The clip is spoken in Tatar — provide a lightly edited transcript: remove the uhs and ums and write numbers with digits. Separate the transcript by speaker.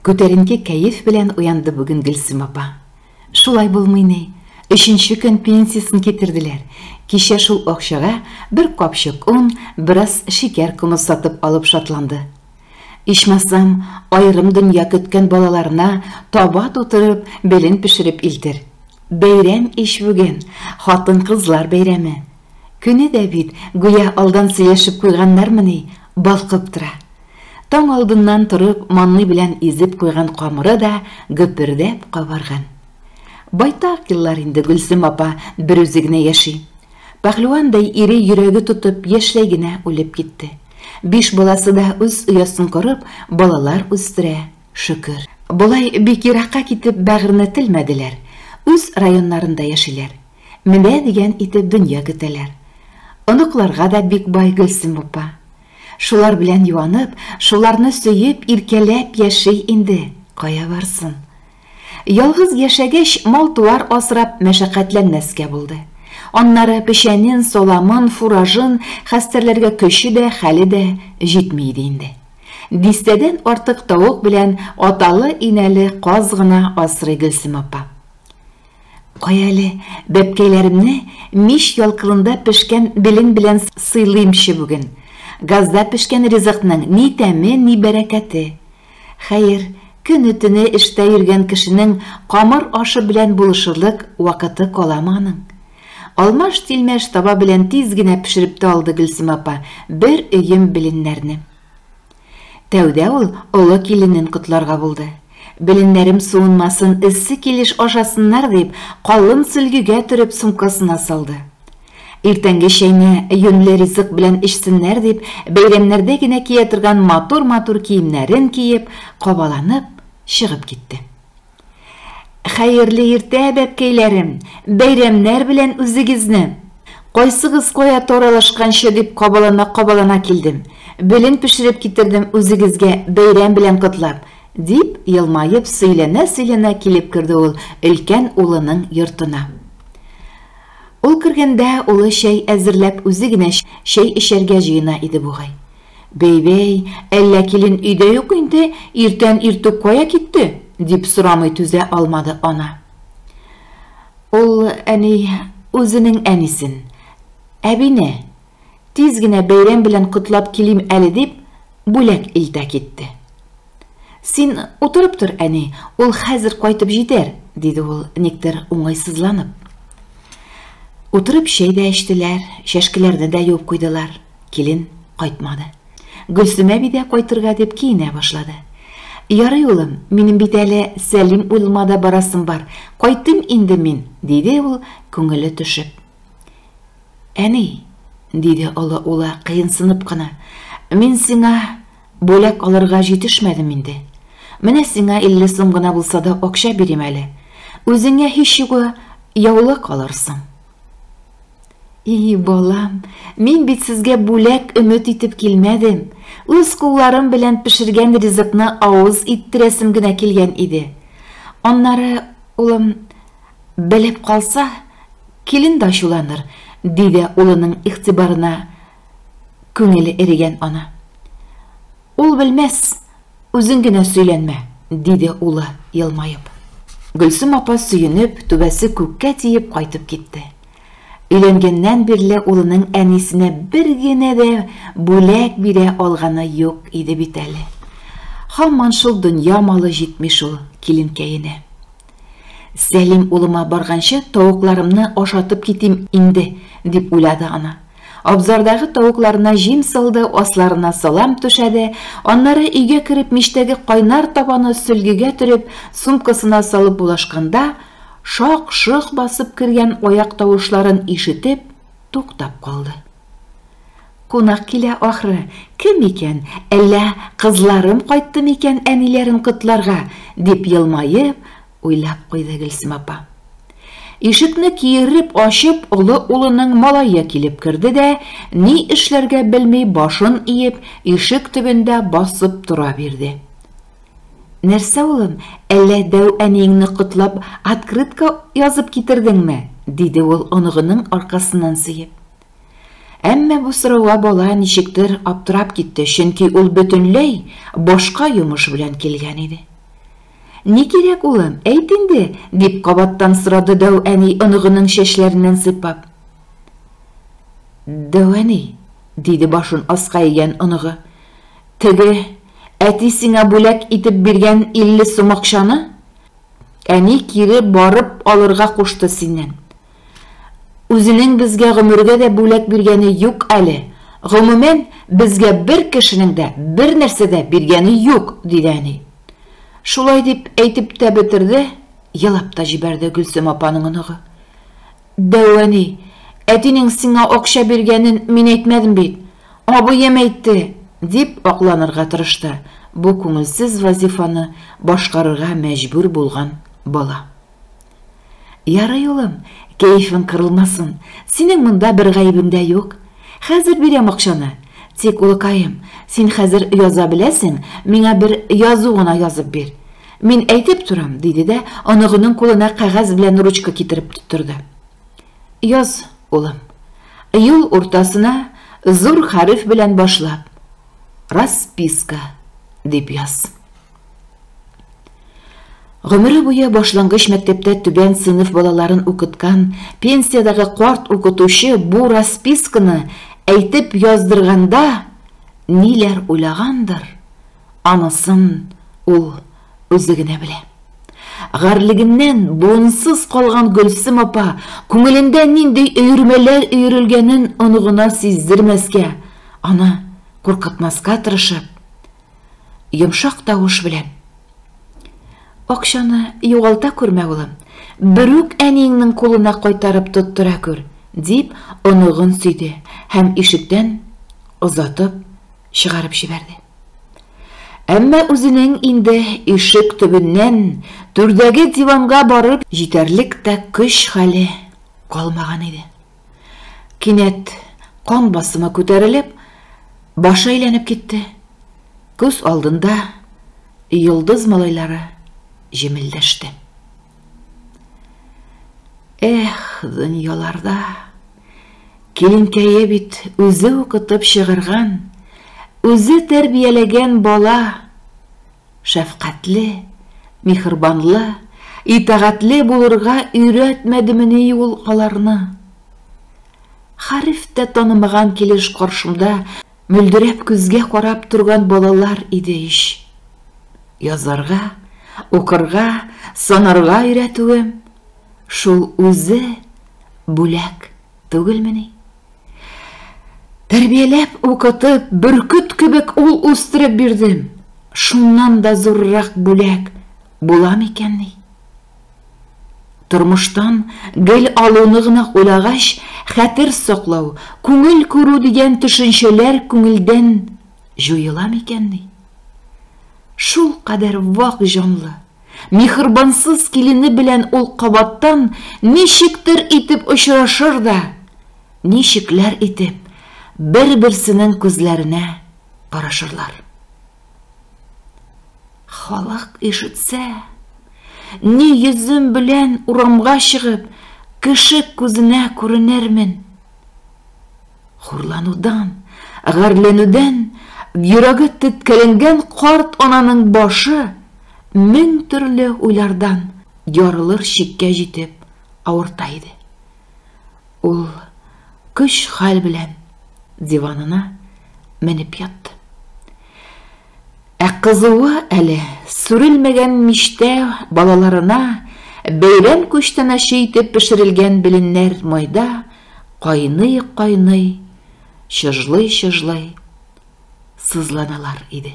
Speaker 1: Күтәренке кәеф белән уянды бүген Гөлсем апа. Шулай булмый ни, өченче көн пенсиясен китерделәр. Кичә шул акчага бер капчык он, бераз шикәр комы сатып алып шатланды. Ичмасам, аерым дөнья көткән балаларына таба тутырып, белен пешереп илтер. Бәйрәм ич бүген, хатын-кызлар бәйрәме. Көне дә бит, гүя алдан сөйләшеп куйганнармыни, балкып тора. Таң алдыннан торып, манный белән изеп куйган камыры да гөпердәп кабарган. Байтак еллар инде Гөлсем апа берүзе генә яши. Пәһлевандай ире йөрәге тотып яшьләй генә үлеп китте. Биш баласы да үз оясын корып, балалар үстерә, шөкер. Болай бик еракка китеп бәгырьне телмәделәр, үз районнарында яшиләр. Менә дигән итеп дөнья көтәләр. Оныкларга да бик бай Гөлсем апа. Шулар белән юанып, шуларны сөеп, иркәләп яши инде, кая барсын. Ялгыз яшәгәч, мал-туар асрап мәшәкатьләнмәскә булды. Аннары печәнен, саламын, фуражын хәстәрләргә көче дә, хәле дә җитми иде инде. Дистәдән артык тавык белән аталы-инәле каз гына асрый Гөлсем апа. Кая әле, бәбкәйләремне мич ялкынында пешкән белен белән сыйлыймчы бүген. Газда пешкән ризыкның ни тәме, ни бәрәкәте. Хәер, көне-төне эштә йөргән кешенең камыр ашы белән булышырлык вакыты каламы аның? Алмаш-тилмәш таба белән тиз генә пешереп тә алды Гөлсем апа бер өем беленнәрне. Тәүдә ул олы киленен котларга булды. Беленнәрем суынмасын, эссе килеш ашасыннар дип, калын сөлгегә төреп сумкасына салды. Иртәнге чәйне юньле ризык белән эчсеннәр дип, бәйрәмнәрдә генә кия торган матур-матур киемнәрен киеп, кабаланып чыгып китте. Хәерле иртә, бәбкәйләрем, бәйрәмнәр белән үзегезне. Кайсыгыз кая таралышканчы дип кабалана-кабалана килдем. Белен пешереп китердем үзегезгә бәйрәм белән котлап, дип елмаеп сөйләнә-сөйләнә килеп керде ул өлкән улының йортына. Ул кергәндә улы чәй әзерләп үзе генә чәй эчәргә җыена иде бугай. Бәй-бәй, әллә килен өйдә юк инде, иртән иртүк кая китте? дип сорамый түзә алмады ана. Ул, әни, үзенең әнисен, әбине, тиз генә бәйрәм белән котлап килим әле дип, бүләк илтә китте. Син утырып тор, әни, ул хәзер кайтып җитәр, диде ул, никтер уңайсызланып. Утырып чәй дә эчтеләр, чәшкеләрне дә юып куйдылар. Килен кайтмады. Гөлсем әби дә кайтырга дип киенә башлады. Ярый, улым, минем бит әле Сәлим улыма да барасым бар. Кайтыйм инде мин, диде ул, күңеле төшеп. Әни, диде олы улы кыенсынып кына, мин сиңа бүләк алырга җитешмәдем инде. Менә сиңа 50 сум гына булса да акча бирим әле. Үзеңә һич югы яулык алырсың. И, балам, мин бит сезгә бүләк өмет итеп килмәдем. Үз кулларым белән пешергән ризыкны авыз иттерәсем генә килгән иде. Аннары, улым, белеп калса, килен дә ачуланыр, диде улының игътибарына күңеле эрегән ана. Ул белмәс, үзең генә сөйләнмә, диде улы, елмаеп. Гөлсем апа сөенеп, түбәсе күккә тиеп кайтып китте. Өйләнгәннән бирле улының әнисенә бер генә дә бүләк бирә алганы юк иде бит әле. Һаман шул дөнья малы җитми шул киленкәенә. Сәлим улыма барганчы тавыкларымны ашатып китим инде, дип уйлады ана. Абзардагы тавыкларына җим салды, асларына салам түшәде, аннары өйгә кереп мичтәге кайнар табаны сөлгегә төреп, сумкасына салып булашканда, шак-шок басып кергән аяк тавышларын ишетеп, туктап калды. Кунак килә ахры, кем икән, әллә кызларым кайтты микән әниләрен котларга, дип елмаеп, уйлап куйды Гөлсем апа. Ишекне киереп ачып, олы улының малае килеп керде дә, ни эшләргә белми башын иеп, ишек төбендә басып тора бирде. Нәрсә, улым, әллә дәү әниеңне котлап открытка язып китердеңме? диде ул оныгының аркасыннан сөеп. Әмма бу сорауга бала ничектер аптырап китте, чөнки ул бөтенләй башка йомыш белән килгән иде. Ни кирәк, улым, әйт инде, дип кабаттан сорады дәү әни оныгының чәчләреннән сыйпап. Дәү әни, диде башын аска игән оныгы, теге әти сиңа бүләк итеп биргән 50 сум акчаны әни кире барып алырга кушты синнән. Үзенең безгә гомергә дә бүләк биргәне юк әле. Гомумән, безгә бер кешенең дә бер нәрсә дә биргәне юк, диде әни. Шулай дип әйтеп тә бетерде, елап та җибәрде Гөлсем апаның оныгы. Дәү әни, әтинең сиңа акча биргәнен мин әйтмәдем бит. Абыем әйтте, дип акланырга тырышты бу күңелсез вазифаны башкарырга мәҗбүр булган бала. Ярый, улым, кәефең кырылмасын. Синең монда бер гаебең дә юк. Хәзер бирәм акчаны. Тик, улыкаем, син хәзер яза беләсең, миңа бер язу гына язып бир. Мин әйтеп торам, диде дә, оныгының кулына кәгазь белән ручка китереп тоттырды. Яз, улым. Юл уртасына зур хәреф белән башлап, расписка дип яз. Гомере буе башлангыч мәктәптә түбән сыйныф балаларын укыткан пенсиядәге карт укытучы бу расписканы әйтеп яздырганда ниләр уйлагандыр, анысын ул үзе генә белә. Гарьлегеннән буынсыз калган Гөлсем апа күңелендә нинди өермәләр өерелгәнен оныгына сиздермәскә, аны куркытмаска тырышып, йомшак тавыш белән. Акчаны югалта күрмә, улым. Берүк әниеңнең кулына кайтарып тоттыра күр, дип оныгын сөйде һәм ишектән озатып чыгарып җибәрде. Әмма үзенең инде ишек төбеннән түрдәге диванга барып җитәрлек тә көч-хәле калмаган иде. Кинәт кан басымы күтәрелеп, башы әйләнеп китте. Күз алдында йолдыз малайлары җемелдәште. Эх, дөньяларда киленкәе бит үзе укытып чыгарган, үзе тәрбияләгән бала шәфкатьле, миһербанлы, итагатьле булырга өйрәтмәдемени ул аларны? Хәреф тә танымаган килеш каршымда мөлдерәп күзгә карап торган балалар иде ич. Язарга, укырга, санарга өйрәтүем шул үзе бүләк түгелмени? Тәрбияләп, укытып, бөркет кебек ул үстереп бирдем. Шуннан да зуррак бүләк була микәнни? Тормыштан гел алуны гына уйлагач, хәтер саклау, күңел күрү дигән төшенчәләр күңелдән җуела микәнни? Шул кадәр вак җанлы, миһербансыз килене белән ул кабаттан ничектер итеп очрашыр да, ничекләр итеп бер-берсенең күзләренә карашырлар. Халык ишетсә, ни йөзем белән урамга чыгып, кеше күзенә күренермен. Хурланудан, гарьләнүдән йөрәге теткәләнгән карт ананың башы мең төрле уйлардан ярылыр чиккә җитеп авырта иде. Ул көч-хәл белән диванына менеп ятты. Ә кызуы әле сүрелмәгән мичтә балаларына бәйрәм күчтәнәче итеп пешерелгән беленнәр майда кайный-кайный, чыжлый-чыжлый сызланалар иде.